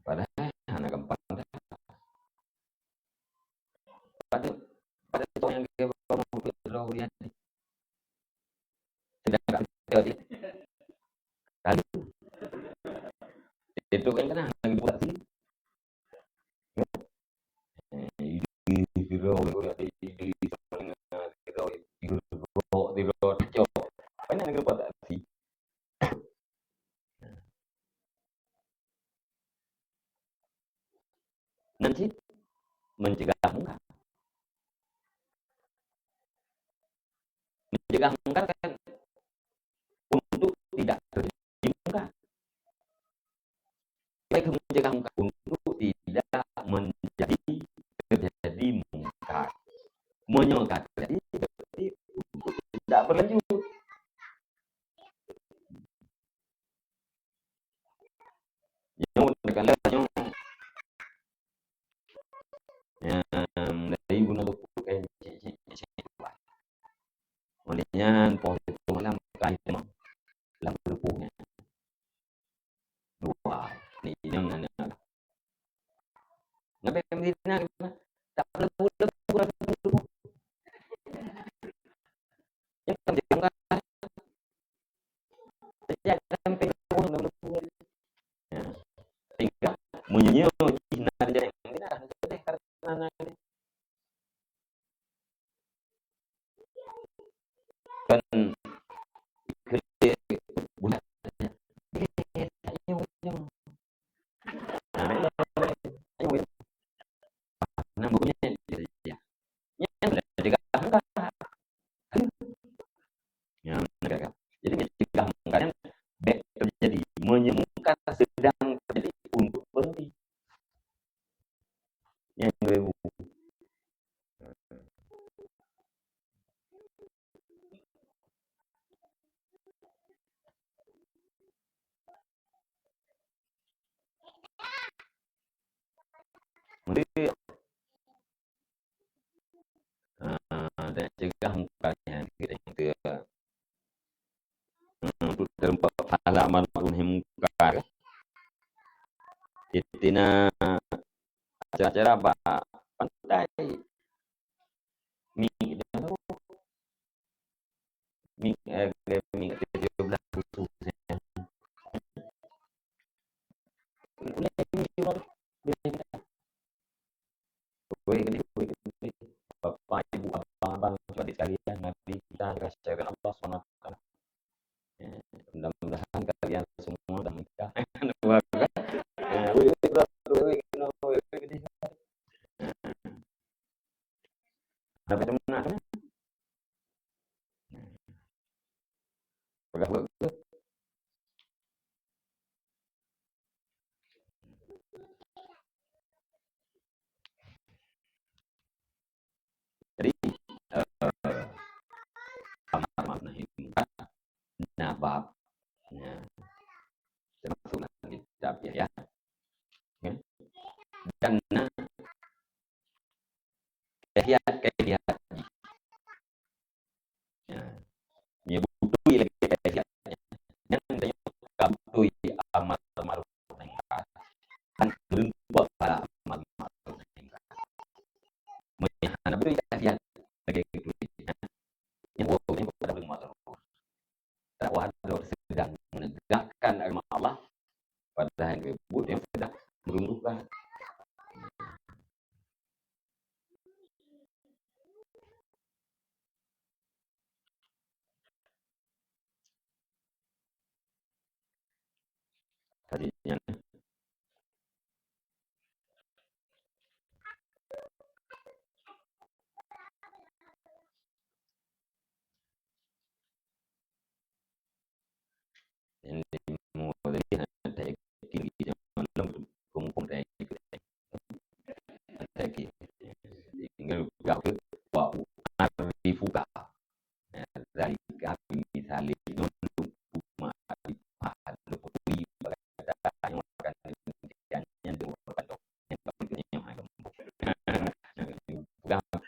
Padahal hana gampang dah. Pada, pada contoh yang dia bawa mobil roh dia ni. Tidak ada. Kan? Itu kan kena lagi buat sih. Eh, ini, ini, ini, ini, ini, ini, ini, ini, ini, mencegah mungkar kan untuk tidak terjadi mungkar. Baik mencegah mungkar untuk tidak menjadi terjadi mungkar. Meunyoe ka terjadi, berarti untuk tidak berlanjut. Nyoe, nyoe, dari guna luput, eh, cek, cek, cek, cek. Oleh nyan, poh siplôh malam, ka item lam luput nyan. Dua, ni, ni, ni, ni. Nabi Medina, tak perlu, perlu, perlu, perlu. Jangan, jangan. Sejak sampai ke rumah, ya. Sehingga meunyoe jih na di dalam Madinah, sedih karena na di kan kerja bulan. Nang bukunya dia. Yang sudah cegah mungkar. Yang sudah cegah. Jadi mencegah mungkar yang baik terjadi, menyembuhkan sedang terjadi untuk berhenti. Yang dua ribu. Jadi, ah, dan cegah mungkar nyan, kita kata, hmm, untuk terempat pahala amal ma'ruf nahi mungkar. Kita na acara-acara bak pantai. Mi, mi, eh, mi tujuh belas Agustus. Bapak, Ibu, Abang-abang, adik sekalian, mari kita rasakan Allah subhanahu wa taala. Ya, mudah-mudahan kalian semua dah menikah. Ya, weh, weh, weh, weh, weh, weh, weh. Ada macam mana tu? Peugah buet tu. Jadi, eh, amar ma'ruf nahi mungkar, na bab, ya, termasuk dalam kitab ya, ya. Ya. Dan na kaifiat, kaifiat. Ya. Nyoe beutôi lagèe kaifiat. Nyang tanyoe ka beutôi amal ma'ruf nahi mungkar. Kan meureumpok bak amal ma'ruf nahi mungkar. Meunyoe hana beutôi kaifiat lagèe beutôi. Nyang buet nyan pada belum ma'ruf. Dakwah sedang menegakkan agama Allah, padahal nyang buet nyan sedang meruntuhkan. Tadi nyan. Nyang lima tadi hana tayakin lagi, jameun lom keumpung tayakin. Tayakin. Tinggal peugah ke, wa u'arrifuka. Zalika bimisalin, untuk ma'rifah, untuk bagi kata yang akan demikian, yang diucapkan. Yang paling penting yang akan. Peugah